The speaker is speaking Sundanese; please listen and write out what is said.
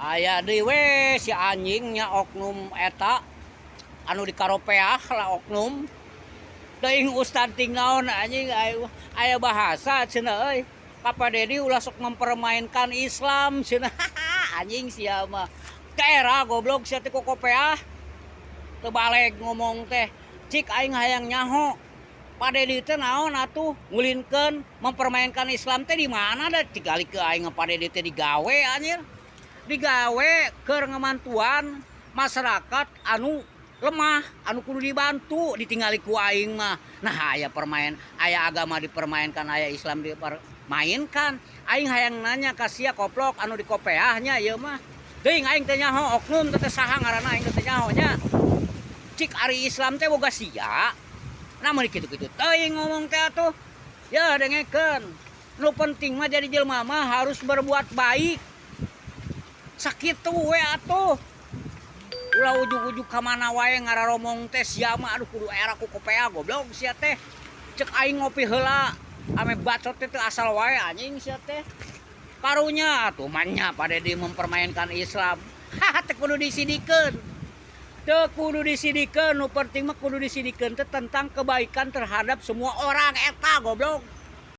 Aya deui we si anjingnya oknum eta anu dikaropeah lah oknum. Teuing ustad ting naon anjing, aya bahasa cenah euy. Ka Pak Dedi ulah sok mempermainkan Islam cenah, anjing sia mah. Era goblok sia teh kokopeah. Teu baleg ngomong teh. Cik aing hayang nyaho. Pak Dedi teh naon atuh ngulinkeun mempermainkan Islam teh di mana da tigali ke aing Pak Dedi teh digawe anjir. Digawe keur ngamantuan masyarakat anu lemah, anu kudu dibantu, ditinggali ku aing mah. Nah, aya permain, aya agama dipermainkan, aya Islam dipermainkan. Aing hayang nanya ka sia koplok anu dikopeahnya ieu mah. Teuing aing teh nyaho oknum teh saha ngaranna, aing teh nyaho nya. Cik ari Islam teh boga sia. Namun kitu-kitu teuing ngomong teh atuh. Ya dengekeun. Nu penting mah jadi jelema mah harus berbuat baik. Sakitu we atuh. Ulah ujug-ujug ka mana wae ngararomong teh sia mah, aduh, kudu era ku kopea goblok sia teh. Cek aing ngopi heula ame bacot teh asal wae anjing sia teh. Karunya atuh manya Pak Dedi mempermainkan Islam. Haha, teh kudu disidikeun. Teu kudu disidikeun, nu penting mah kudu disidikeun teh tentang kebaikan terhadap semua orang eta goblok.